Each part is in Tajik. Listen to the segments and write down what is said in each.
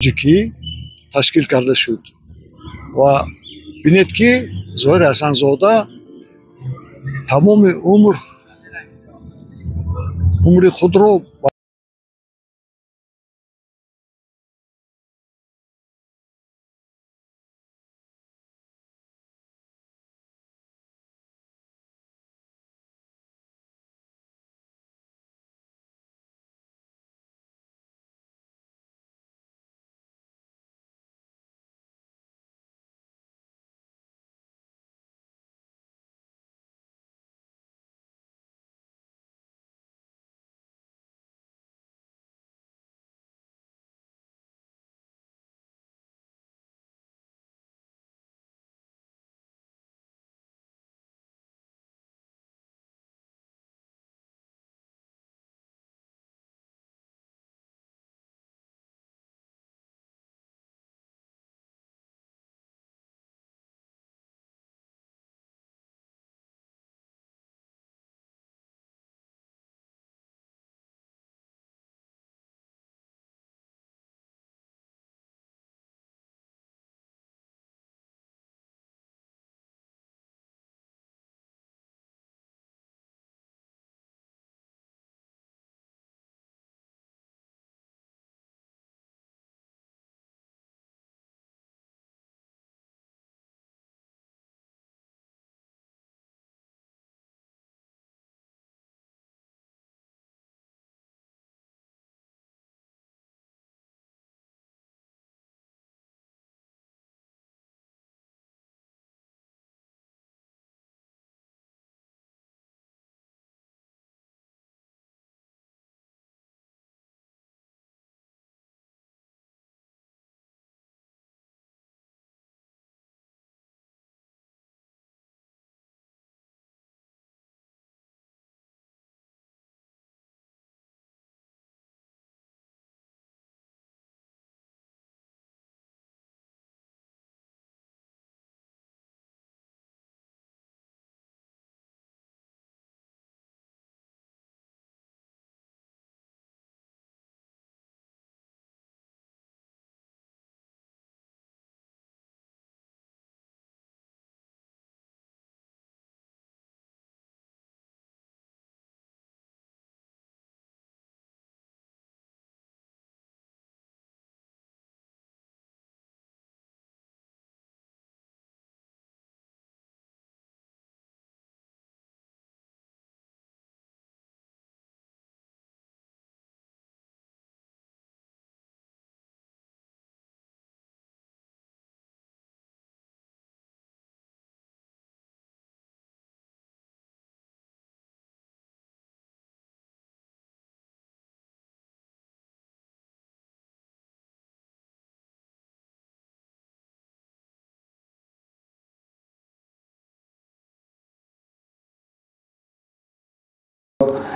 Тоҷикӣ ташкил карда шуд ва бинед, ки Зоҳир Ҳасанзода тамоми умри худро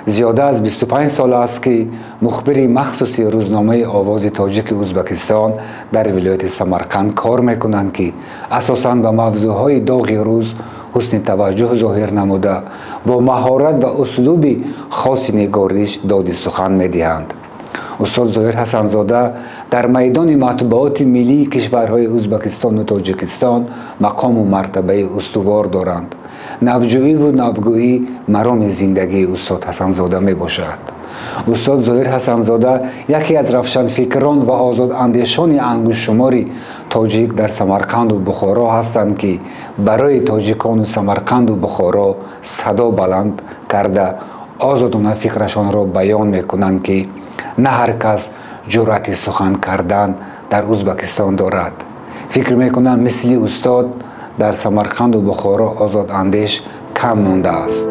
зиёда аз 25 сол аст, ки мухбири махсуси рӯзномаи Овози Тоҷики Ӯзбекистон дар вилояти Самарқанд кор мекунанд, ки асосан ба мавзӯъҳои доғи рӯз ҳусни таваҷҷӯҳ зоҳир намуда, бо маҳорат ва услуби хоси нигориш доди сухан медиҳанд. Устод Зоҳир Ҳасанзода дар майдони матбуоти миллии кишварҳои Ӯзбекистону Тоҷикистон мақому мартабаи устувор доранд. Навҷӯиву навгӯӣ мароми зиндагии устод Ҳасанзода мебошад. Устод Зоҳир Ҳасанзода яке аз равшанфикрон ва озодандешони ангуштшумори тоҷик дар Самарқанду Бухоро ҳастанд, ки барои тоҷикону Самарқанду Бухоро садо баланд карда, озодона фикрашонро баён мекунанд, ки на ҳар кас ҷуръати сухан кардан дар Ӯзбекистон дорад. Фикр мекунам, мисли устод дар Самарқанду Бухоро озодандеш кам мондааст.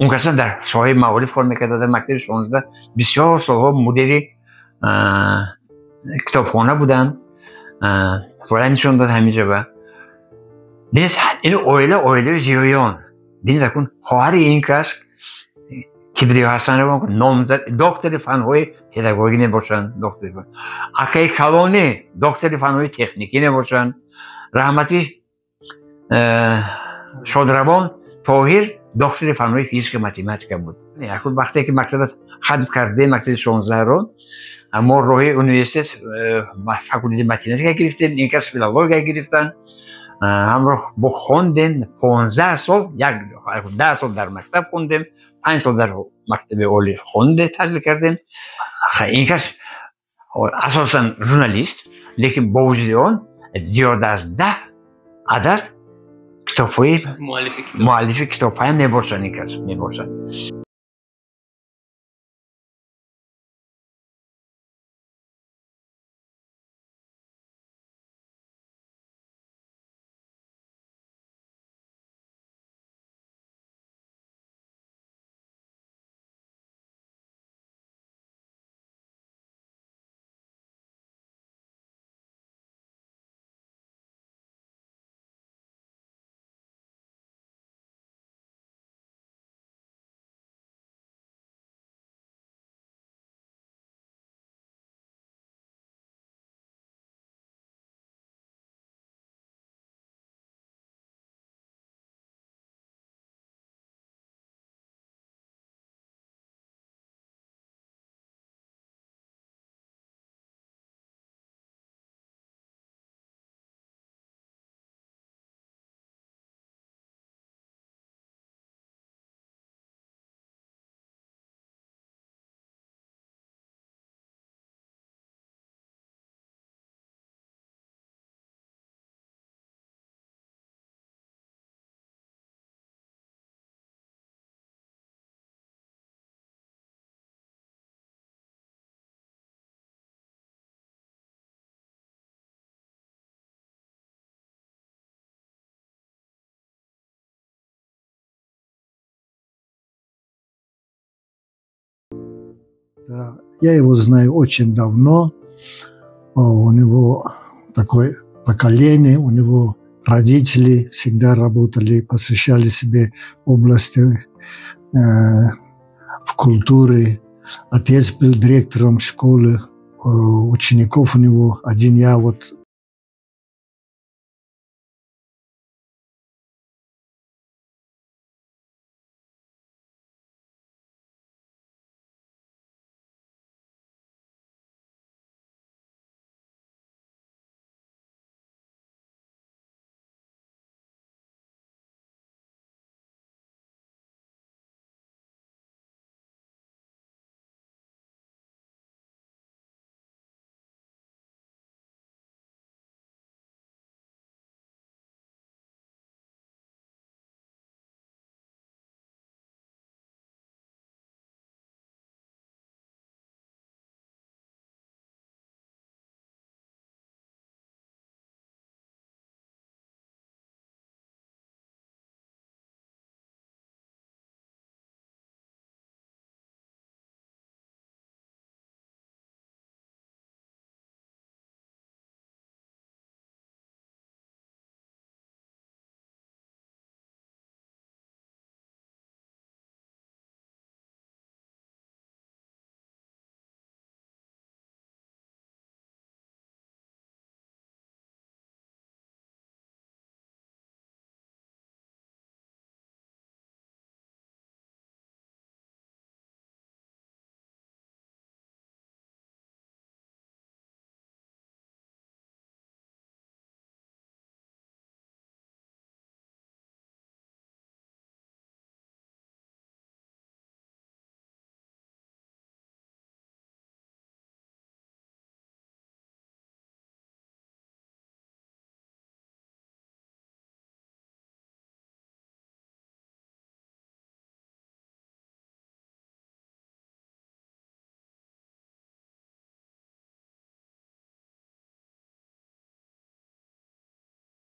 Он касан дар соҳаи маориф кор мекарда, дар мактаби 16 бисёр солҳо мудири китобхона буданд. Вале нишон дод ҳаминҷа ба. Бинед, ин оила оилаи зиёиён. Бинед, акун хоҳари ин кас Кибриё Ҳасанова номзад доктори фанҳои педагогӣ мебошанд, доктори фан. Акаи калонӣ доктори фанҳои техникӣ мебошанд. Раҳмати Шодравон Тоҳир доктори фанҳои физика математика буд. Акун вақте ки мактаба хатм кардем, мактаби 16-ро, мо роҳи университет факултети математика гирифтем, ин кас филология гирифтанд. Ҳамроҳ бо хондем 15 сол, 10 сол дар мактаб хондем, 5 сол дар мактаби олӣ хонде таҳсил кардем. Ин кас асосан журналист, лекин бо вуҷуди он зиёда аз 10 адад китобҳои муаллифи китобҳоям мебошанд, ин кас мебошанд. Я его знаю очень давно. У него такое поколение, у него родители всегда работали, посвящали себе области в культуре. Отец был директором школы, учеников у него один я вот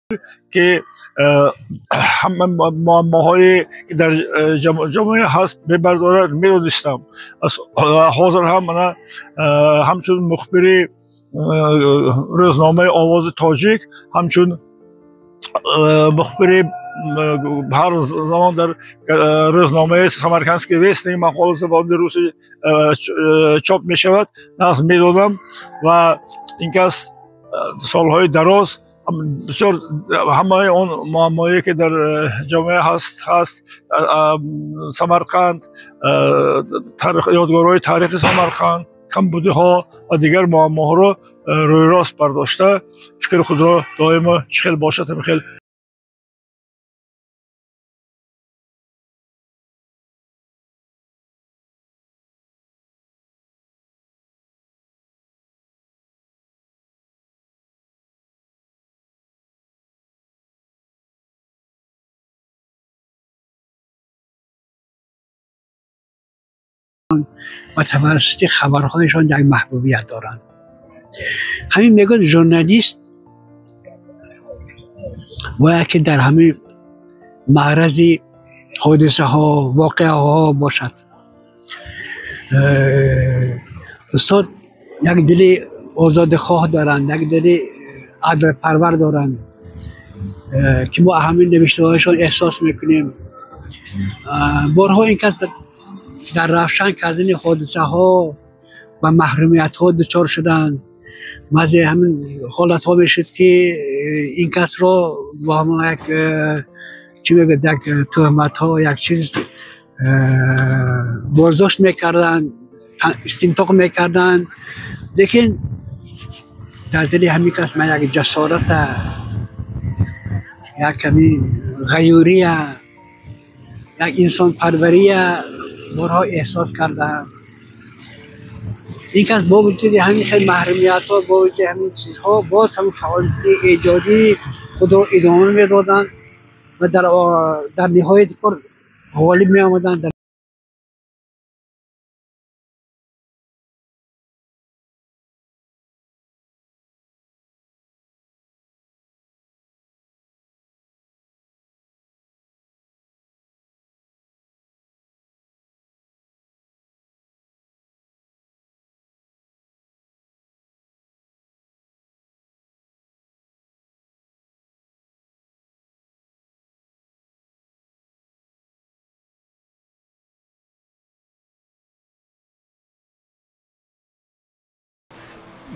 Ки ҳама муаммоҳое ки дар ҷомеа ҳаст мебардорад, медонистам. Ҳозир ҳам мана ҳамчун мухбири рӯзномаи Овози Тоҷик, ҳамчун мухбири ҳар замон дар рӯзномаи Самаркандский вестник мақола забони русӣ чоп мешавад, нағз медонам ва ин кас солҳои дароз бисёр ҳамаи он муаммое ки дар ҷомеа ҳаст, Самарқанд, ёдгорҳои таърихи Самарқанд, камбудиҳо ва дигар муаммоҳоро рӯйрост бардошта, фикри худро доимо чӣ хел бошад, ҳамин хел. و توسط خبرهایشان یک محبوبیت دارند. همین میگن ژورنالیست باید که در همین معرض حادثه ها، واقعه ها باشد. استاد یک دل آزاد خواه دارند، یک دل عدل پرور دارند که ما همین نوشته هایشان احساس میکنیم. بارها این کس در روشن کردن حادثه ها و محرومیت ها دچار شدند. بعضی همین حالت ها میشد که این کس را با هم یک چی میگه، یک تهمت ها، یک چیز بازداشت میکردن، استنتاق میکردن. لیکن در دل همین کس من یک جسارت، یک کمی غیوری، یک انسان پروری بارها احساس کردم. این کس با وجود همین خیلی محرومیت ها، با وجود همین چیزها، باز هم فعالیت ایجادی خود را ادامه میدادند و در نهایت کار غالب می آمدند.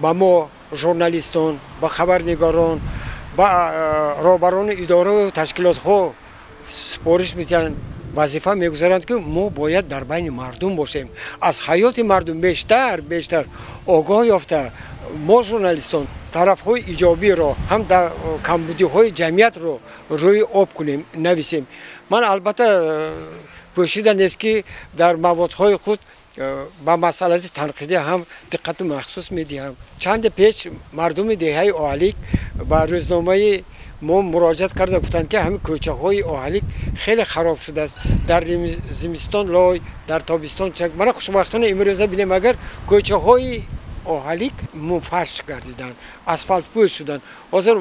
Ба мо журналистон, ба хабарнигорон, ба роҳбарони идораю ташкилотҳо супориш медиҳанд, вазифа мегузаранд, ки мо бояд дар байни мардум бошем, аз ҳаёти мардум бештар огоҳ ёфта, мо журналистон тарафҳои иҷобиро ҳам дар камбудиҳои ҷамъиятро рӯи об кунем, нависем. Ман албатта пӯшида нест, ки дар маводҳои худ ба масъалаи танқидӣ ҳам диққати махсус медиҳам. Чанде пеш мардуми деҳаи Оҳалик ба рӯзномаи мо муроҷиат карда гуфтанд, ки ҳамин кӯчаҳои Оҳалик хеле хароб шудааст, дар зимистон лой, дар тобистон чак. Мана хушбахтона имрӯза бинем, агар кӯчаҳои Оҳалик мунфарш гардиданд, асфалтпӯш шуданд. Ҳозир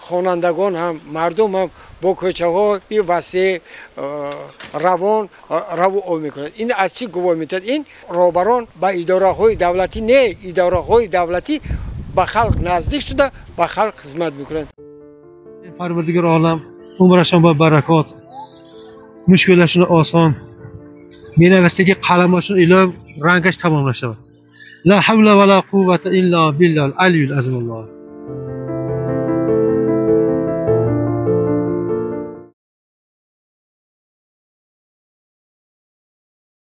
хонандагон ҳам, мардум ҳам бо кӯчаҳои васеъ равон раву об мекунанд. Ин аз чӣ гувоҳ медиҳад? Ин роҳбарон ба идораҳои давлатӣ не, идораҳои давлатӣ ба халқ наздик шуда, ба халқ хизмат мекунанд. Парвардигор олам умрашон ба баракот, мушкиллашini oson, menavasiga qalamashini ilm rangаш tamomlashadi. La havla va la quvvata illa billahil aliyyil azim.